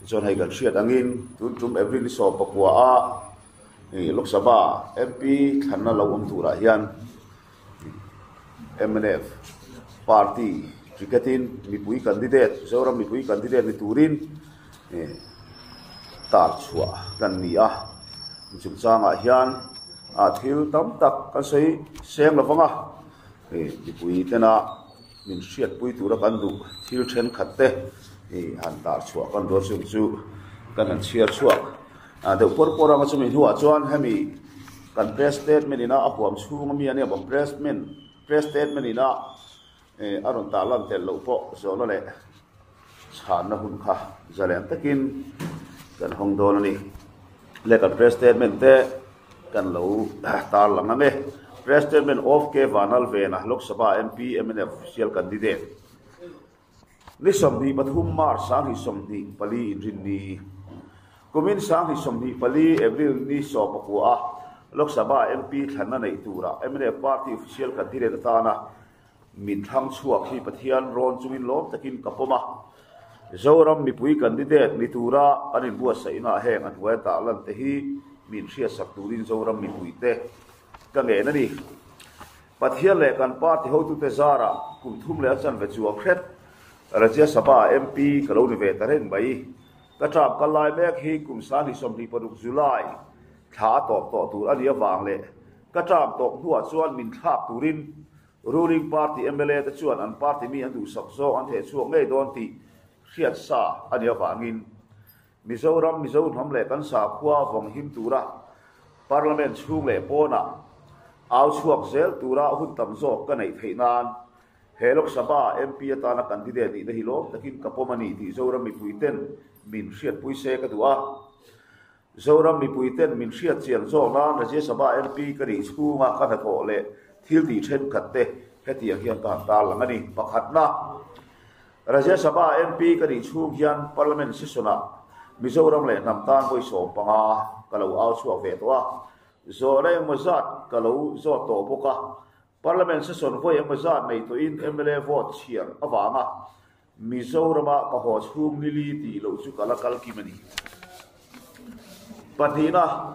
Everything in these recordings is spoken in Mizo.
Chuan hei kan hriat angin tun tum April ni 19 a Lok Sabha MP thlanna lo awm turah hian mnf party ticket in mipui candidate Zoram mipui candidate ni turin tar chhuah kan ni a chungchangah hian ah thil tam tak kan sawi seng lo vang a mipui tena min hriatpui tura kan duh thil thenkhat te han tar chhuah kan dawn chung chu kan han chhiar chhuak deuh pawr pawr anga chumi hnuah chuan hemi kan press statement ina a huam chhung ami ania bawm press men press statement ina a rawn tah lan tel loh pawh zawhna leh chhanna hun kha zalen takin kan hawng dawn a ni le kan press statement te kan lo tar lang ang e press statement of K Vanlalvena Lok Sabha MP MNF official candidate Ni 23 March 2024 Inrinni, Kumin 2024 April ni 19 a Lok Sabha MP thlanna neih turah mnf party official candidate atana min thlang chhuak hi Pathian rawn chungin lawm takin ka pawm a. Zoram mipui candidate ni tura kan inbuatsaihna heng a hnuaia dah lan te hi min hriatsak turin Zoram mipuite ka ngen a ni. Pathian leh kan party hotute zarah kum thum leh a chanve chuang hret Rajya Sabha MP ka lo ni ve ta reng mai. Ka term kal lai mek hi kum 2026 July thla a tawp tawh tur a nih avang leh ka term tawp hnuah chuan min thlak turin ruling party mla te chuan an party mi an duhsak zawk an theh chhuak ngei dawn tih hriat sa a nih avangin Mizoram, Mizo hnam leh kan sakhua vawng him tura Parliament chhung leh pawnah au chhuak zel tura hun tam zawk ka neih theih nan he Lok Sabha MP atana candidate nihna hi lawm takin ka pawm a ni tih Zoram mipuiten min hriatpui se ka duh a. Zoram mipuiten min hriat chian zawk nan Rajya Sabha MP ka nih chhunga ka hnathawh leh thil tih thenkhat te hetiang hian ka han tarlang a ni. Pakhatna. Rajya Sabha MP ka nih chhung hian Parliament session-ah Mizoram leh hnam tan vawi 15 ka lo au chhuak ve tawh a, zawhna engmaw zat ka lo zawt tawh bawk a. Parliament session vawi engmaw zat nei tawhin mla vote chhiar avanga Mizorama ka haw chhung nili tih loh chu ka la kal kim a ni. Pahnihna,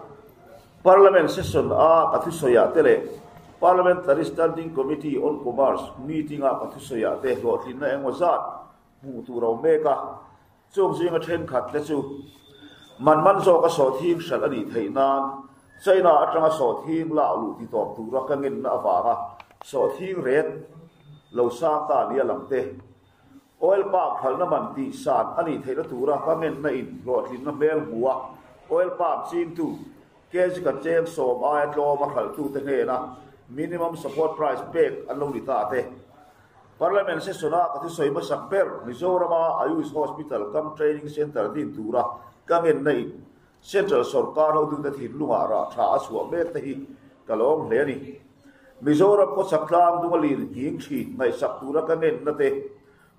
Parliament session a ka thusawiah te leh Parliamentary Standing Committee on Commerce meeting a ka thusawiah te hlawhtlinna engmaw zat hmuh tur a awm mek a, chung zinga thenkhat te chu man man zawka sawhthing hralh a nih theih nan China atanga sawhthing lak luh ti tawp tura ka ngenna avanga sawhthing ret lo sang ta nia lang te. Oil palm hralhna man tih san a nih theihna tura ka ngenna in hlawhtlinna hmel hmu a, oil palm chingtu kg khat cheng sawm aia tlawm a hralhtute hnena minimum support price pek an lo ni ta te. Parliament session-a ka thusawi hmasak ber Mizorama Ayush Hospital cum Training Centre din tura ka ngenna in Central sawrkar hotute thinlungah rah tha a chhuah mek te hi ka lawm hle a ni. Mizoram khawchhak tlang dunga lir nghing thin ngaihsak tura ka ngenna te,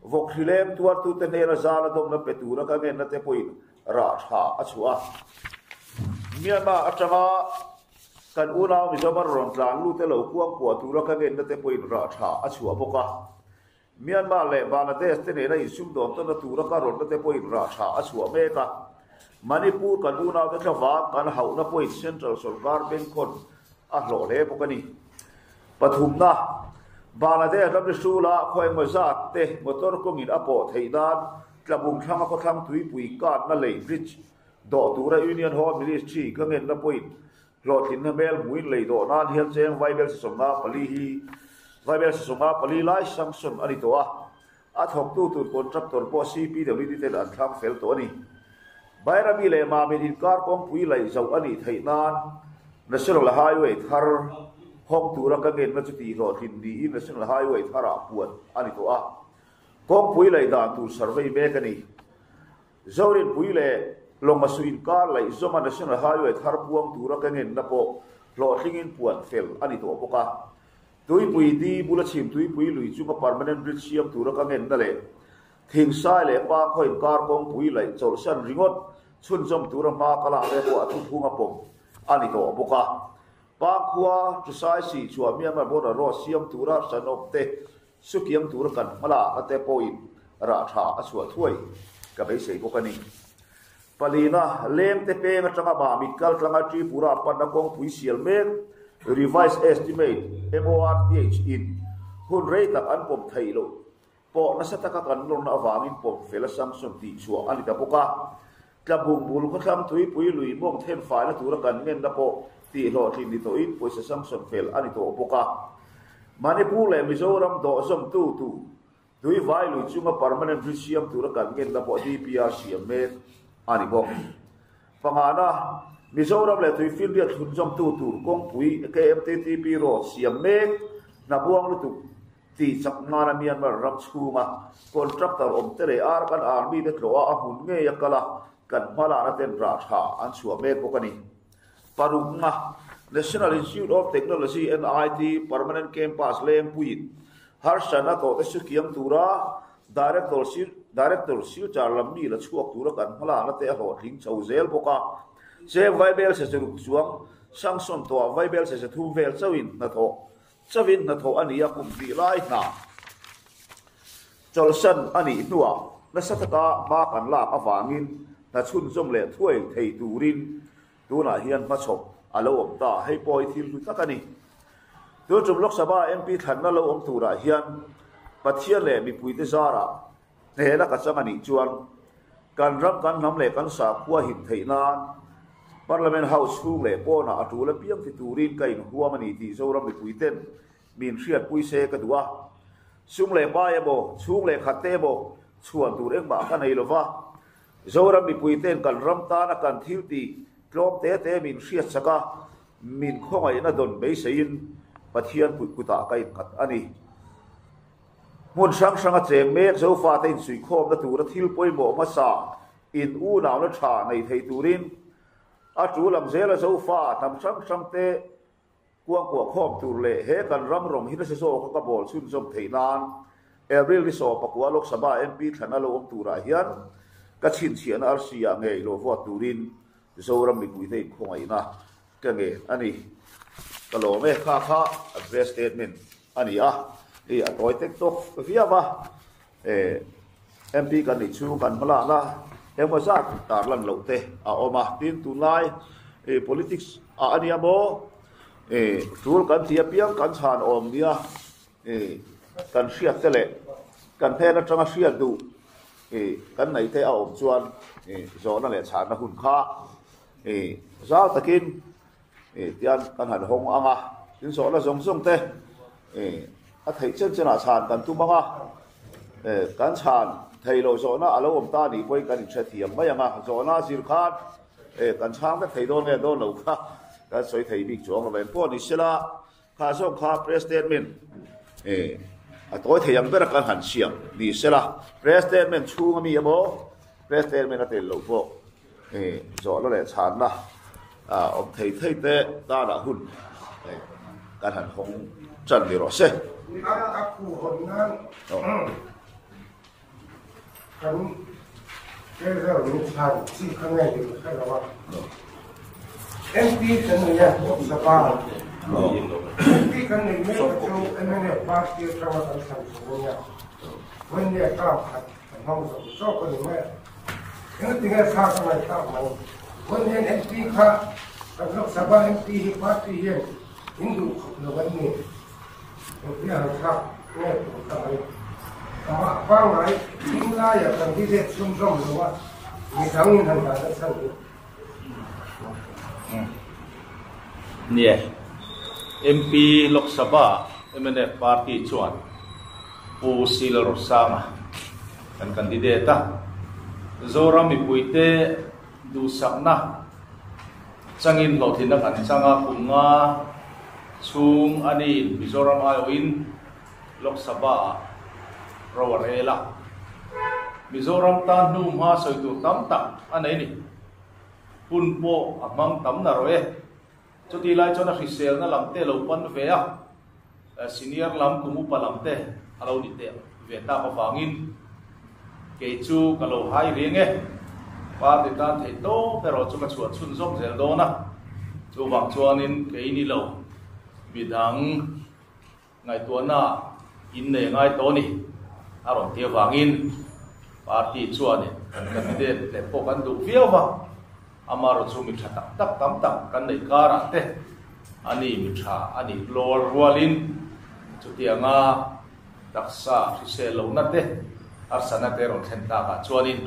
vawk hri leng tuartute hnena zana dawmna pe tura ka ngenna te pawhin rah tha a chhuah a. Myanmar atanga kan unau Mizoram rawn tlan lute lo kuangkuah tura ka ngenna te pawhin rah tha a chhuah bawk a. Myanmar leh Bangladesh te nena insumdawn tawnna tura ka rawnna te pawhin rah tha a chhuah mek a. Manipur kan unaute thlavang kan hauhna pawhin Central sorkar bengkhawn a hlawh hle bawk a ni. Pathumna, Bangladesh ram hrula khaw engmaw zat te motor kawngin a pawh theih nan Tlabung thlanga khawthlang tuipui katna lei bridge dawh tura Union Home Ministry ka ngenna pawhin Hlawhtlinna hmel hmuin lei dawh nan hian cheng Vaibel 74 hi Vaibel 74 lai sanction a ni tawh a, a thawktu tur contractor pawh CPWD ten an thlang fel tawh a ni. Bairami leh Mamit inkar kawngpui laih zauh a nih theih nan National Highway thar hawng tura ka ngenna chu tih hlawhtlin niin National Highway tharah puan a ni tawh a, kawngpui laih dan tur survey mek a ni. Zorinpui leh Lawngmasu inkar laih zawma National Highway thar puang tura ka ngenna pawh hlawhtlingin puan fel a ni tawh bawk a. Tuipui di bula chhim tuipui lui chunga permanent bridge siam tura ka ngenna leh Thingsai leh Pangkhaw inkar kawngpui laih chawlhsan ringawt chhunzawm tura hma ka lak ve pawh a thuphung a pawm a ni tawh bawk a. Pangkhua, Tusai si chhuah Myanmar border road siam tura hranawp te Chutiang tura kan hma lak ate pawhin rah tha a chhuah thuai ka beisei bawk a ni. Palina, Lengte peng atanga Mamit kal tlanga Tripura panna kawngpui sial mek, Revised Estimate, MORTH, in hun rei tak an pawm theih loh pawh nasa taka kan lawrna avangin pawm fel a sanction tih chhuah a ni ta bawk a. Tlabung bul khawthlang tuipui lui mawng then faina tura kan ngenna pawh tih hlawhtlin ni tawhin pawisa sanction fel a ni tawh bawk a. Manipur leh Mizoram dawhzawmtu tu Tui vai lui chunga permanent bridge siam tura kan ngenna pawh DPR siam mek a ni bawk. Pangana, Mizoram leh Tuifinriat thlunzawmtu tur kawngpui KMTTP road siam mek hna buang lutuk tih chak nana Myanmar ram chhunga contractor awmte leh Arakan Army te tlawha a hmun ngei a kal a, kan hmalakna ten rah tha an chhuah mek bawk a ni. Parukna, National Institute of Technology, NIT, Permanent Campus Lengpuiin harsatna tawhte su kiam tura Director Director Silchar lam mi la chhuak tura kan hmalakna te a hlawhtling chho zel bawk a. Cheng Vaibel sesaruk chuang sanction tawhah Vaibel sesathum vel chauhin hnathawh chauhin hnathawh a ni a, kum hnih lai hna chawlhsan a nih hnuah nasa taka hma kan lak avangin hna chhunzawm leh thuai thei turin tunah hian hmachhawp a lo awm ta. Hei pawh hi thil hlu tak a ni. Tun tum Lok Sabha MP thlanna lo awm turah hian Pathian leh mipuite zarah hnehna ka chang a nih chuan kan ram, kan hnam leh kan sakhua him theih nan Parliament House chhung leh pawnah a tul apiang ti turin ka inhuam a ni tih Zoram mipuiten min hriatpui se ka duh a. Sum leh pai emaw, chhung leh khat te emaw chhuan tur engmah ka nei lova, Zoram mipuiten kan ram tana kan thil tih tlawm te te min hriatsak a, min khawngaihna dawn beiseiin Pathian puih kutah ka innghat a ni. Hmun hrang hranga cheng mek Zofate insuihkhawmna tura thil pawimawh hmasa in unauna tha nei thei turin a tul ang zela Zofa hnam hrang hrangte Kuangkuah khawm tur leh he kan ram rawng hi nasa zawka ka bawl chhunzawm theih nan April ni 14 Lok Sabha MP thlan a lo awm turah hian ka chhinchhiahna arsi ah ngei lo vote turin Zoram mipuite inkhawngaihna ka ngen a ni. Ka lawm e, kha kha address statement a ni a, hei a tawi tek tawk viau a, MP kan nih chhung kan hmalakna engmaw zat tarlan loh te a awm a, tin tunlai politics ah a nia maw tul kan ti apiang kan chhan awm nia kan hriat te leh kan hnen atanga hriat duh kan nei te a awm chuan zawhna leh chhanna hun kha zau takin tian kan han hawng ang a, tin zawhna zawng zawng te a theih chen chenah chhan kan tum ang a, kan chhan thei loh zawhna a lo awm ta nih pawhin kan inhrethiam mai ang a, zawhna zir khan kan chhang vek thei dawn nge dawn lo kha kan sawi thei bik chuang lo engpawh ni sela kha zawng kha press statement a tawi thei ang bera kan han siam ni sela press statement chhunga mi emaw press statement a tel loh pawh Zawhna leh chhanna awm thei thei te tanah hun kan han hawng tan ni rawh se. A khu hawn nan kan Treasurer min chhan chi kha nge ni ka hre lo a. MP kan nei a, Lok Sabha MP kan nei mek a chu mnf party atanga kan thlan chhuah a nia. Vawiin term khat kan hmang zawk zawk a ni mai a. Engtinge thlak a ngaih tak mai? Vawiin hian MP kha kan Lok Sabha MP hi party hian in duh khawp lo an ni. Engtia han thlak nge tur ta mai? Amah pangngai ding laia candidate chhunzawm lo a midang in han dan a chhan hi. Nie, MP Lok Sabha mnf party chuan Pu Sila Rosanga kan candidate a, Zoram mipuite duhsakna changin hlawhtlinna kan chang a, kum nga chhung a niin Mizoram aiawhin Lok Sabha ah ro a rel a. Mizoram tan hnu hma sawi tur tam tak a nei ni. Hun pawh a hmang tam na rawh e. Chuti lai chuan a hriselna lam te lo pan ve a, senior lam kum upa lam te a lo ni teh ve tak avangin kei chu ka lo hai riang e. Party tan theih tawp erawh chu ka chhuah chhunzawm zel dawn a, chuvang chuanin kei ni lo midang Ngaihtuahna in nei ngai tawh a ni, a rawn ti avangin party chuanin. Kan candidate leh pawh kan duh viau va, amaherawh chu mi tha tak tak tam tak kan neih karah te a ni mi tha a nih lawr rualin chutianga taksa hrisel lohna te harsatna te rawn thlen takah chuanin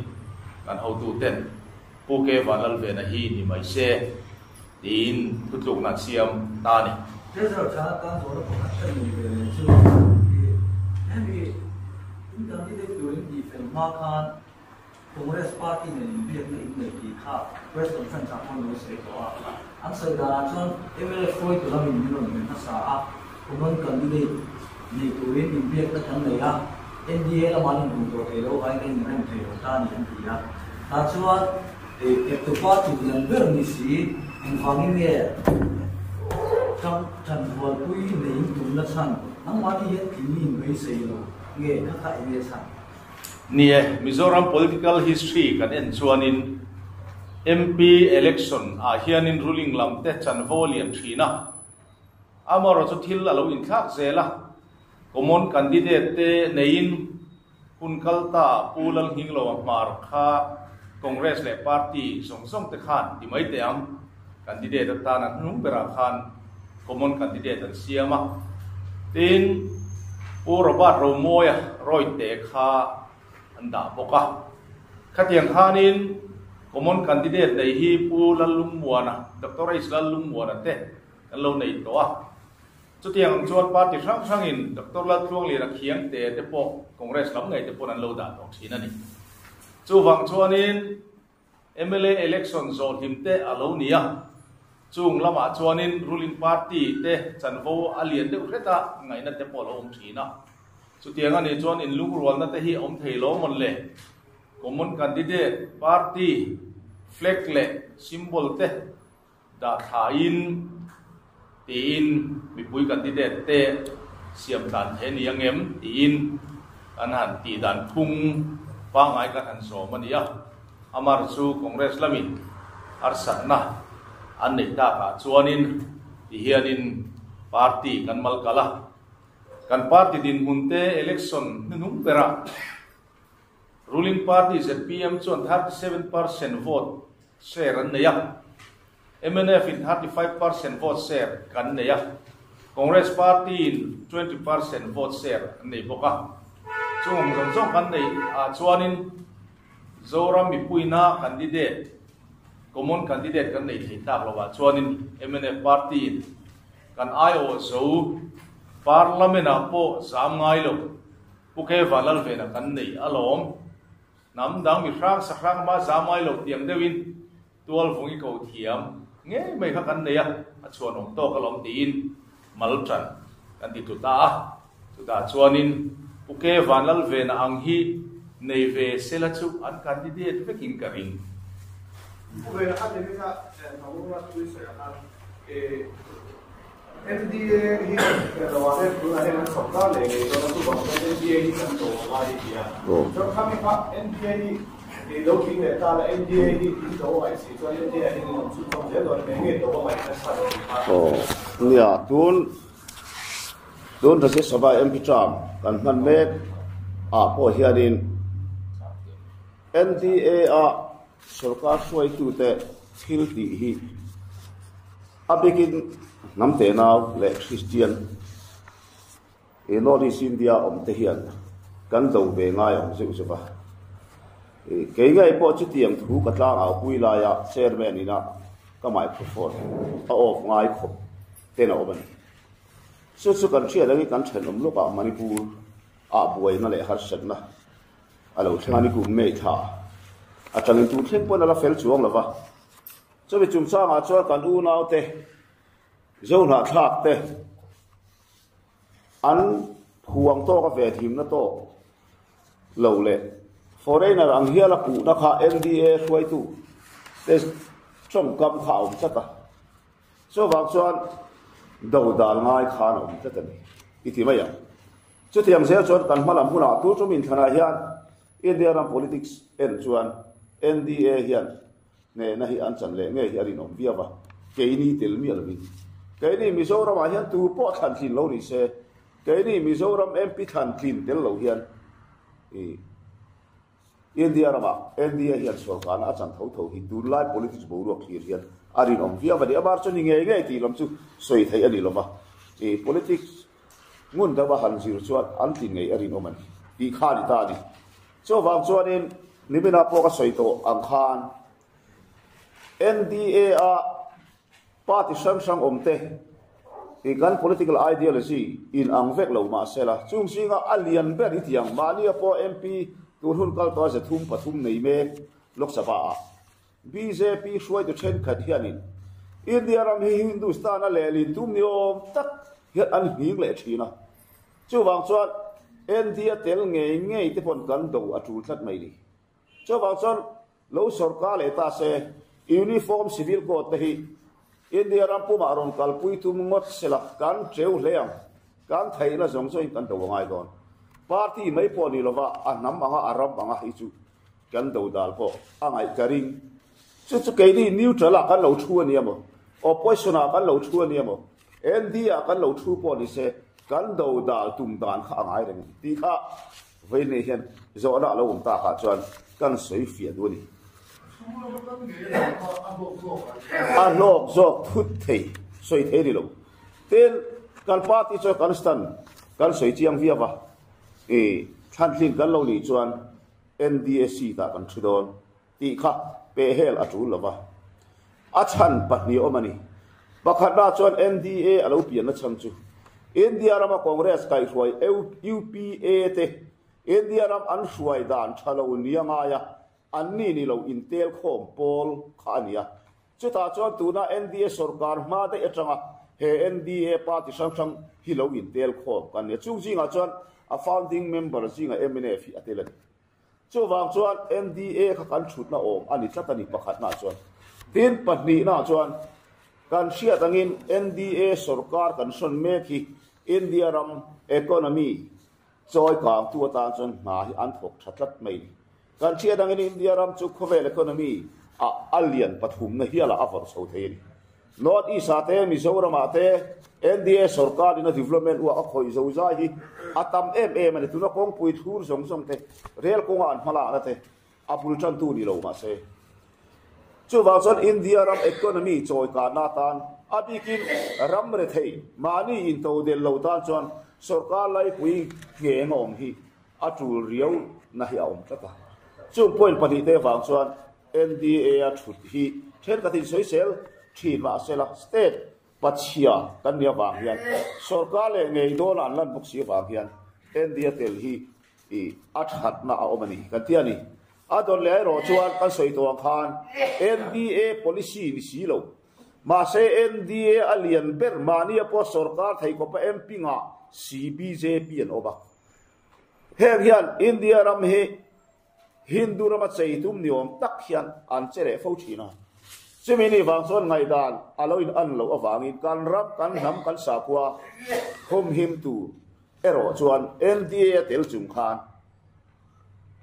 kan hotuten Pu Ke Vanlalvena hi ni mai se tiin thutlukna an siam ta a ni. Treasurer chhana tan zawhna pakhat ka nei ve leh chu hemi in candidate turin tihfel hma khan Congress party nen inbiakna in nei tih kha press conference ah pawh an lo sawi tawh a. An sawi danah chuan mla hruaitu lamin min rawn hmu hmasa a, common candidate nei turin inbiakna kan nei a, NDA lamah an inhmuh tawh thei lo vangin kan inrem thei lo ta a ni an ti a. Tah chuan eptu party lian ber ni si engvangin nge ṭang ṭanrualpui neiin tumna chhan nangmahni hian tling in beisei lo nge kha kha eng nge chhan? Ni e, Mizoram political history kan en chuanin MP election ah hianin ruling lam te chanvo lian thin a, amaherawh chu thil a lo inthlak zel a, common candidate te neiin hun kal ta Pu Lalnghingloa hmar kha Congress leh party zawng zawng te khan ti mai teh ang, candidate atan a hnung berah khan common candidate an siam a. Tin, Pu Robert Romawia Rawite kha an dah bawk a. Khatiang khanin common candidate nei hi Pu Lallungmuana, Doctor H. Lallungmuana te kan lo nei tawh a. Chutiang ang chuan party hrang hrangin Doctor Laltluangliana Khiangte te pawh Congress lam ngei te pawn an lo dah tawh thin a ni. Chuvang chuanin Mla election zawh hlim te a lo ni a, chung lamah chuanin ruling party te chanvo a lian deuh hret a, ngaihna te pawh a lo awm thin a. Chutiang a nih chuan inlungrualna te hi a awm thei lo mawn le? Common candidate, party flag leh symbol te dah thlain tiin mipui candidate te siam tlan thei a ni ang em tiin kan han tih dan phung pangngai kan han zawm a ni a. Amar chu Congress lamin harsatna an neih takah chuanin tihianin party kan mal kalh a, kan party dinhmun te election hnuhnung berah Ruling party zpm chuan 37% vote share an nei a, mnf in 35% vote share kan nei a, Congress party in 20% vote share an nei bawk a. Chung ang zawng zawng kan neih ah chuanin Zoram mipuina candidate, common candidate kan nei thei tak lovah chuanin mnf party in kan aiawh zo Parliament ah pawh zam ngai lo. Pu Keva Lalvena kan nei alawm. Hnam dang mi hrang sa hrang hma za mai lo tiang deuhin tual vung i ko thiam ngei mai kha kan nei a, a chhuanawm tawk alawm tiin mal tan kan ti tlu ta a. Chutah chuanin Pu Keva Lalvena ang hi nei ve sela chu an candidate vekin ka ring. Pu Vena kha ti vek a, Hnamrunga thu i sawi ang khan NDA hi lo ah hian tunah hian an sawrkar leh ngei dawn a, chuvang chuan NDA hi kan do a ngai a ti a. Chuan khami kha NDA hi i lo tling leh ta la, NDA hi in do a ngaih si chuan NDA ah hian in awm chhunzawm zel dawn em, enge do a ngaih nasa tih kha. Aw nia, tun tun Rajya Sabha MP term kan hman mek ah pawh hianin NDA a sawrkar hruaitute thil tih hi A bikin hnam tenau leh Kristian i North East India awm te hian kan do ve ngai ang zeuh zeuh a. I kei ngei pawh chutiang thu ka tlangau pui laia chairman ina ka microphone a off ngai khawp ten a awm a ni. Chu chu kan hriat angin kan thenawm lawkah Manipur ah buaina leh harsatna a lo thleng a ni kum May thla atangin tun thleng pawn a la fel chuang lo va. Chumi chungchangah chuan kan unaute, Zohnahthlakte an phuang tawk a ve thimna tawk lo leh foreigner ang hial a puhna kha NDA hruaitu te tawngkam kha a awm tlat a. Chuvang chuan dodal ngai khan a awm tlat a ni i ti mai ang. Chutiang zel chuan kan hmalam hunah tu chumi inthlanah hian India ram politics en chuan NDA hian Hnehna hi an chan leh ngei hi a rinawm viau a, keini tel miah lovin. Keini Mizoramah hian tu pawh thlan tlin lo ni se, keini Mizoram MP thlan tlin tel lo hian i India ramah NDA hian sorkarna a chan tho tho hi tunlai politics boruak thlir hian a rinawm viau a ni. Amah chu ni ngei ngei tih lam chu sawi theih a ni lova, i politics ngun deuha han zir chuan an tlin ngei a rinawm a ni tih kha a ni ta a ni. Chuvang chuanin nimina pawh ka sawi tawh ang khan NDA a Party hrang hrang awm te hi kan political ideology in ang vek lo mah se la, chung zinga a lian ber i tiang mahnia pawh MP tun hun kal tawh a ze thum pathum nei mek Lok Sabha ah bjp hruaitu thenkhat hianin India ram hi Hindustan a lehlin tum ni awm tak hian an nghing leh thin a, chuvang chuan India tel ngei ngei te pawn kan do a tul tlat mai ni. Chuvang chuan Lo sawrkar leh ta se, Uniform Civil Code te hi India ram pumah rawn kalpui tum ngawt sela kan teu hle ang. Kan theihna zawng zawngin kan do a ngai dawn. Party mai pawh ni lova a hnam anga a ram anga hi chu kan do dal pawh a ngaih ka ring. Chu chu keini neutral ah kan lo thu a nia maw? Opposition ah kan lo thu a nia maw? ND ah kan lo thu pawh ni se kan do dal tum dan kha a ngai reng tih kha Vawihnih hian zawhna a lo awm takah chuan kan sawi fiah duh a ni. A hlawk zawk thut thei, sawi thei a ni lo. Tin, kan party chuan kan stand kan sawi chiang viau va, i thlantlin kan lo nih chuan NDA seat ah kan thu dawn tih kha pehhel a tul lo va. A chhan pahnih awm a ni. Pakhatna chuan NDA a lo pianna chhan chu India rama Congress kaihhruai UPA te India ram an hruai dan tha lo nia ngai a, anni ni lo intel khawm pawl kha a ni a. Chutah chuan tuna NDA sorkar hma daih atanga he NDA party hrang hrang hi lo intel khawm kan ni a. Chung zingah chuan a founding member zingah mnf hi a tel a ni. Chuvang chuan NDA kha kan thutna awm a ni tlat a ni pakhatnaah chuan. Tin, pahnihnaah chuan kan hriat angin NDA sorkar kan hrawn mek hi India ram economy chawi kangtu atan chuan hna hi an thawk tha tlat mai ni. Kan hriat angin India ram chu khawvel economy ah a lian pathumna hialah a vawrh chho thei a ni. North East ah te, Mizoram ah te NDA sorkar in a development uak a khawih zo zai hi a tam em em a ni. Tuna kawngpui thur zawng zawng te, rel kawnga an hmalakna te a bul tantu ni lo mahse. Chuvang chuan India ram economy chawi kahna atan a bikin ram rethei mahni intodelh lo tan chuan sorkar laipui ngheng a awm hi a tul riau na hi a awm tlat a. Chung point pahnihte vang chuan NDA a thut hi thenkhat in sawisel thin mahsela state pachhia kan nih avang hian sorkar leh ngei dawn an lan bawk si avang hian NDA tel hi i a thatna a awm a ni kan ti a ni. A dawn leh erawh chuan kan sawi tawh ang khan NDA policy ni si lo mahse NDA a lian ber mahnia pawh sorkar thei khawpa MP ngah si bjp an awm a. Heng hian India ram hi Hindu rama chei tum ni awm tak hian an che leh fo thin a. Chumi ni vang chuan ngaihdan a lo in an loh avangin kan ram, kan hnam, kan sakhua humhim tur erawh chuan NDA a tel chung khan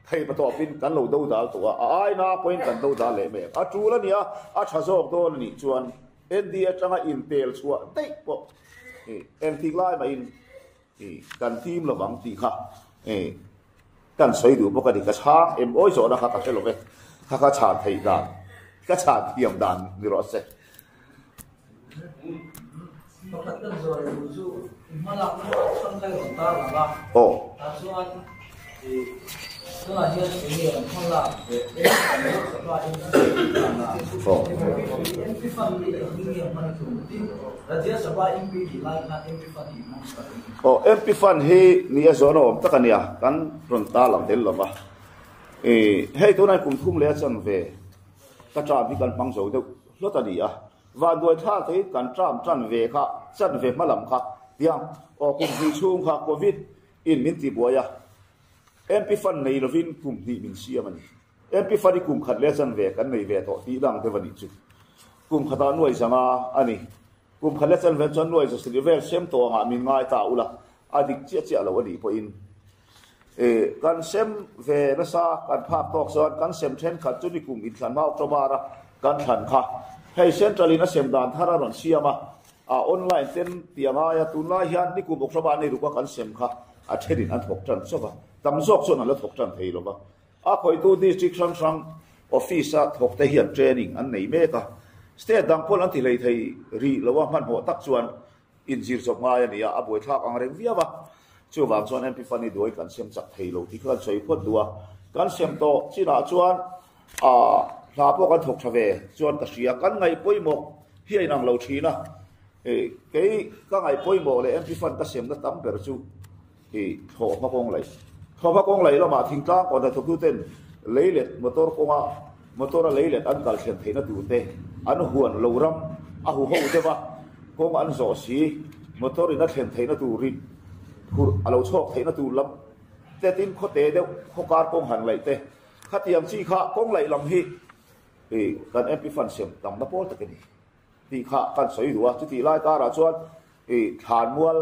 thei patawpin kan lo do dal tawh a, a aina pawhin kan do dal leh mek. A tul a nia, a tha zawk dawn a nih chuan NDA atanga intel chhuah daih pawh engtik lai mahin Kan tim lovang tih kha kan sawi duh bawk a ni. Ka chhang em awi zawhna kha ka hre lo ve. Kha ka chhan theih dan, ka chhan thiam dan ni rawh se. Pakhat kan zawh leh duh chu i hmalak na hrang kai rawn tar lang a. Aw. Tah chuan i tunah hian eng nge an hmalak leh eng an Lok Sabha in a sawi dan a. Aw. MP fund hi eng nge hman thung tin Rajya Sabha MP tih lai khan MP fund hi Aw MP fund hi ni a zawn a awm tak a nia, kan rawn ta lang tel lova. Ih hei tunah kum thum leh a chan ve ka term hi kan hmang zo deuh hlawt a ni a, vanduai thlak thei kan term tan ve kha chan ve hma lam kha tiang aw kum hnih chhung kha covid in min ti buai a, MP fund nei lovin kum hnih min siam a ni. MP fund hi kum khat leh a chan ve kan nei ve tawh tih dang deuh a nih chu. Kum khatah nuai zanga a ni. Kum khat leh chan vel chuan nuai zasarih vel sem tawh angah min ngai ta ula, a dik chiah chiah lo a nih pawhin kan sem ve nasa, kan phak tawk chuan kan sem thenkhat chu ni kum inthlan hma October a kan thlan kha. Hei Central in a sem dan thar a rawn siam a, a online ten tih a ngai a, tunlai hian ni kum October ni ruk a kan sem kha a thenin an thawk tan chauh a, tam zawk chuan an la thawk tan thei lo va. A khawitu district hrang hrang office a thawk te hian training an nei mek a, state dang pawn an ti hlei thei rih lo a, hmanhmawh tak chuan inzir chawp ngai a ni a, a buaithlak ang reng viau a. Chuvang chuan MP Fund hi duai kan sem chak thei lo tih kha kan sawi phawt duh a, kan sem tawh chinah chuan ah hna pawh kan thawk tha ve chuan ka hria, kan ngaih pawimawh hi a inang lo thin a, kei ka ngaih pawimawh leh MP Fund ka semna tam ber chu I thlawhhma kawng laih. Thlawhhma kawng laih lamah thingtlang kawn hnathawktuten leilet motor kawnga motor a leilet an kal thlen theihna turte an huan lo ram a hu ho deuh a, kawng an zawh si, motor in a thlen theihna turin phurh a lo chhawk theihna tur lam te tin khawte deuh khawkar kawng han laih te khatiang chi kha kawng laih lam hi i kan MP fund sem tamna pawl tak a ni tih kha kan sawi duh a, chutih lai karah chuan I thlanmual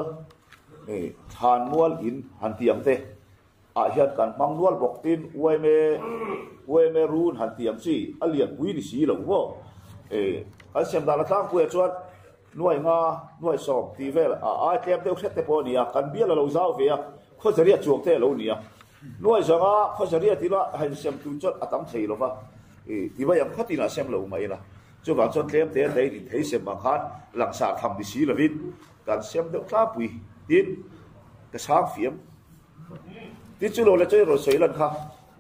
i thlanmual in han ti ang te ah hian kan hmang nual bawk tin uaime uaime run han ti ang chi a lianpui ni si lo maw i kan siam dan a tlangpuiah chuan nuai nga nuai sawm tih vel a ai tlem deuh hret te pawh a ni a kan bial a lo zau ve a khawzariat chuang te a lo ni a nuai zanga khawzariat ila han siam tur chuan a tam thei lo va i ti mai ang khatin a sem lo mai ila. Chuvang chuan tlem te lei in thei sem ang khan langsar tham ni si lovin kan sem deuh tlangpui tin ka chhang fiam. Tin chu lo le chu rawn sawi lan kha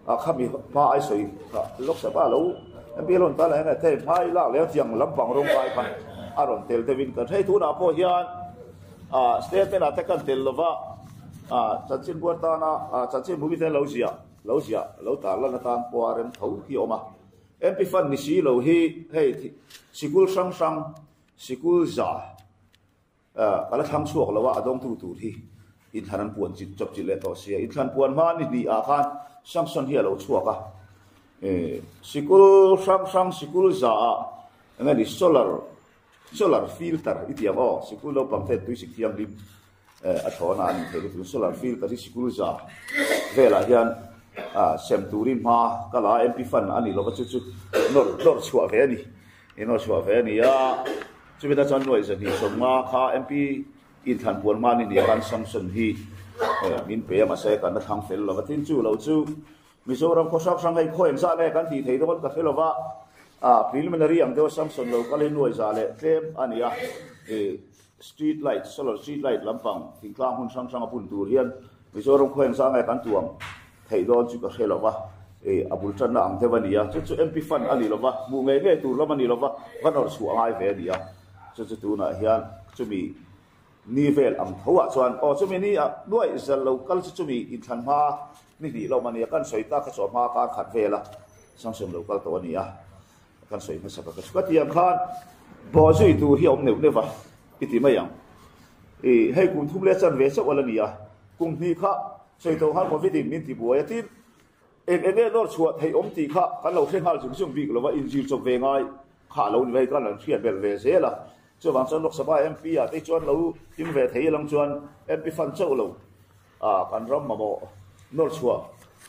ah kha mi hma ai sawi kha Lok Sabha lo MP rawn tan leh thei hma i lak leh tiang lampang rawng kai kha a rawn tel deuhin kan hei tunah pawh hian ah statement ah te kan tel lova ah chanchin buar tana ah chanchin bumi te lo ziah lo ziah lo tar lan atan pawh a rem tho hi a awm a. MP Fund ni si lo hi hei sikul hrang hrang sikul za ka la thlang chhuak lo a, a dawngtu tur hi inthlan an puan chit chawp chilh leh tawh sia. Inthlan puan hma ni hnih ah khan sanction hi a lo chhuak a, sikul hrang hrang sikul za ah eng nge ni solar solar filter i ti ang aw, sikul naupang ten tui sik thianghlim a thlawna an intheih lutuk solar filter hi sikul za velah hian sem turin hma ka la a MP fund a ni lova chu chu nawr nawr chhuah ve a ni i nawr chhuah ve a ni a chumi tan chuan nuaih zahnih sawmnga kha MP inthlan puan hma ni nia khan sanction hi min pe a mahse kan la thlang fel lova tin chu lo chu Mizoram khaw hrang hrang hei khaw engzah nge kan tih theih dawn ka hre lova preliminary ang deuha sanction lo kal hi nuaih za leh tlem a ni a Street light, solar street light lampang thingtlang hmun hrang hrang a bun tur hian Mizoram khaw engzah nge kan tuam theih dawn chu ka hre lo va, ih a bul tanna ang deuh a ni a, chu chu MP fund a ni lo va, hmuh ngei ngei tur lam a ni lo va, va nawr chhuah ngai ve a ni a, chu chu tunah hian chumi ni vel ang tho ah chuan aw chumi ni ah nuaih zal lo kal chu chumi inthlan hma ni hnih lo a ni a, kan sawi tak kha chu a hma kar khat vel a sanction lo kal tawh a ni a. Kan sawi hmasa ka ka ti ang khan bawhzui tur hi a awm neuh neuh va i ti mai ang. I hei kum thum leh chan ve chauh a la ni a, kum hnih kha sawi tawh nghal covid in min ti buai a tin eng eng nge nawr chhuah theih awm tih kha kan lo hre nghal zung zung bik lo va, inzir chawp ve ngai kha a lo ni mai kan han hriat belh ve zel a. Chuvang chuan Lok Sabha MP ah te chuan lo hlim ve thei lang chuan MP fund chauh lo A, kan ram mamawh nawr chhuah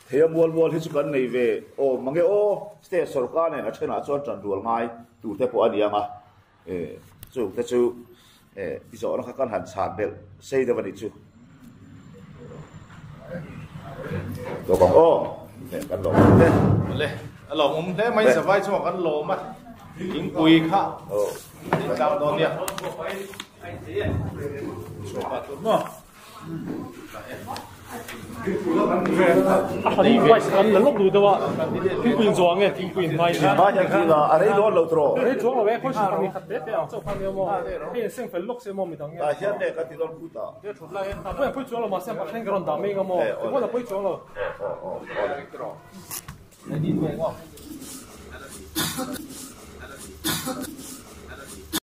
thei a mual mual hi chu kan nei ve awm mange aw, state sorkar nen a thenah chuan tan rual ngai tur te pawh a ni ang a, e chung te chu e i zawhna kha kan han chhan belh sei deuh a nih chu. Tawk ang aw, e kan lawm awm hle. Awle, a lawm awm hle mai zavai chungah kan lawm a, thingpui kha in tlang dawn nia. Chhuah pah tur maw? Kan la lawk duh deuh a, thingpui in zuang nge thingpui in hmai nia. Hmai hian thil a rei dawn lo tawh. Rei chuang lo e, khawi hran pahnih khat te te ang chauh kha nia maw. Hei in seng fel lawk se maw midang nge. Tah hian nge kan ti dawn phut a. Pawi a pawi chuang lo mahse a thleng ka rawn dah mai anga maw. Engmah a pawi chuang lo.